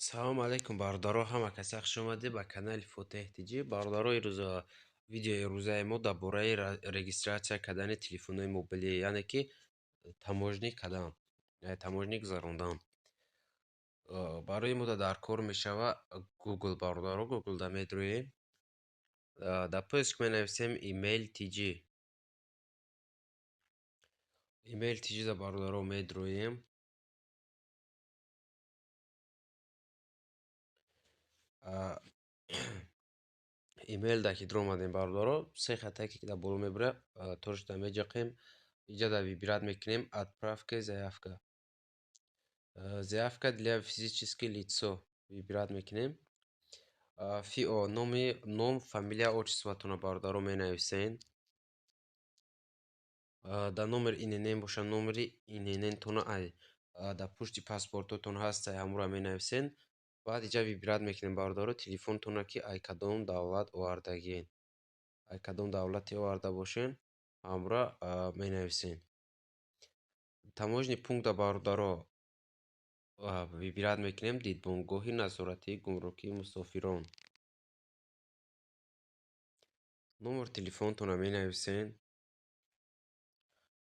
Салом алейкум, бародаро, ҳама каса хуш омадед ба канали Фотеҳ Тҷ. Бародаро, ирӯз видеои ирӯзаи мо дар бораи регистрация кардани телефонҳои мобилӣ, яъне ки таможни кардан, таможни гузарондан. Барои мо дар кор мешава Google, бародаро, Google-да медроем. Дар поиск менависем Email TJ. Email TJ-да, бародаро, медроем. Имейл да ки даромадем, бародаро, се хатае ки дар боло мебурад, торшда меҷақем. Иҷа выбирать мекунем отправка заявка. Заявка для физических лицо выбирать мекунем. ФИО, номи, ном, фамилия, отчествотонро, бародаро, менависен. Дар номер ИНН боша, номери ИНН-тонро ай дар пушти паспортотон ҳаст, ҳамонро менависен. Баъд иҷа выбирать мекунем, бародаро, телефонтонро, ки ай кадом давлат овардагиен. Ай кадом давлате оварда бошен, ҳамонро менависен. Таможенный пункта, бародаро, выбирать мекунем Дидбонгоҳи назоратии гумрукии мусофирон. Номери телефонтонро менависен.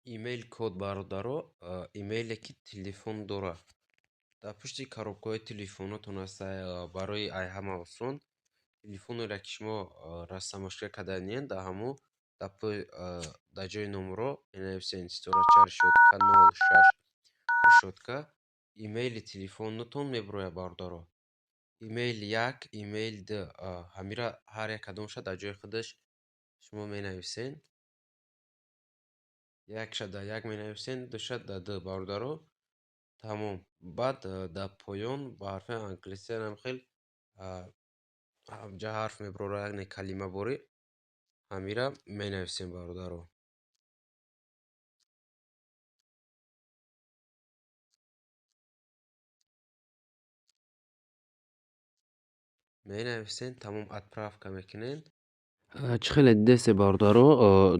Имейл код, бародаро, имейле ки телефон дорад. Дар пушти коробкаҳои телефонотон аст. Барои ай ҳама осон, телефонеро ки шумо растаможка карданиен, дар ҳамон дар ҷои номерҳо менависен ситорача решётка нол шаш решётка, имейли телефонотон мебурояд, бародаро. Имейл як, имейл ду, ҳамира ҳар як кадомша дар ҷои худаш шумо менависен. Якша дар як менависен, душа дар ду, бародаро. Тамом. Баъд дар поён ба ҳарфҳои англисӣ ҳам хел ҷа ҳарф мебарорад, яъне калимаборӣ, ҳамира менависем, бародаро. Менависен, тамом, отправка мекунем. Чӣ хеле дидесте, бародаро,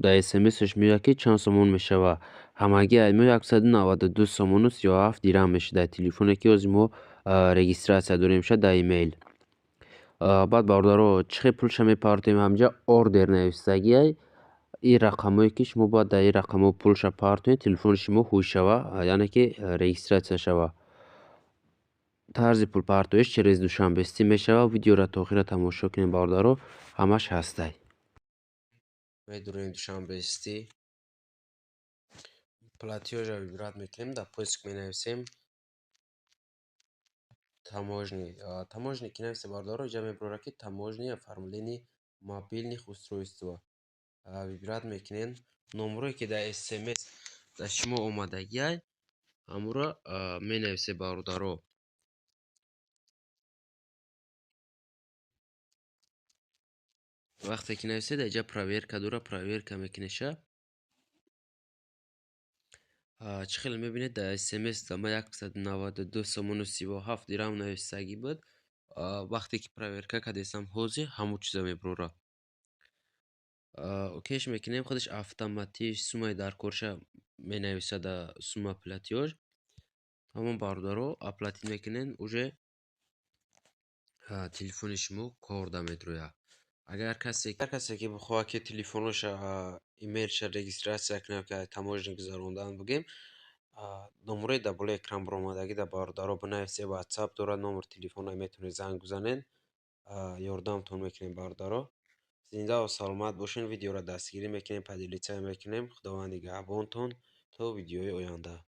дар смсш меояд, ки чанд сомон мешавад. Ҳамагӣ ай мо 192 сомону 37 дирам мешавад дар телефоне, ки ҳозир мо регистрация дорем ша дар имейл. Баъд, бародаро, чӣ хел пулша мепартоем? Ҳаминҷа ордер нависагиай. Ин рақамҳое, ки шумо бояд дар ин рақамҳо пулша партоед, телефони шумо ҳуй шава, яъне ки регистрация шава. Тарзи пулпартоиш через Душанбе Сити мешавад. Видеоро то охира тамошо кунед, бародаро, ҳамаш ҳастай. Медурем Душанбе Сити. Платёжа выбирать мекунем, дар поиск менависем таможни. Таможни ки нависем, бародаро, иҷа мебарорад, ки таможни оформление мобильных устройства. Выбирать мекунем. Номерое, ки дар смс дар шумо омадагиай, ҳамонро менависед, бародаро. Вақте ки нависед, инҷа проверка дорад, проверка мекунеша. Чӣ хеле мебинед, дар смс дар ма 192 сомону 37 дирам нависагӣ буд. Вақте ки проверка кардесам, ҳозир ҳамон чиза мебарорад. Окейш мекунем, худаш автоматиш суммаи даркорша менависад дар сумма платёж. Тамом, бародаро, оплатить мекунем, уже телефони шумо корда медрояд. Агар касе ки бихоҳад, ки телефоноша, имейлша регистрация кунад, ки таможни гузарондан бигӯем, номерои дар болои экран баромадагӣ дар, бародаро, бинависед, ватсап дорад, номери телефона метавонед занг бизанед, ёрдамтон мекунем, бародаро. Зиндаву саломат бошед, видеоро дастгирӣ мекунем, поделиться мекунем. Худованд нигаҳбонтон то видеои оянда.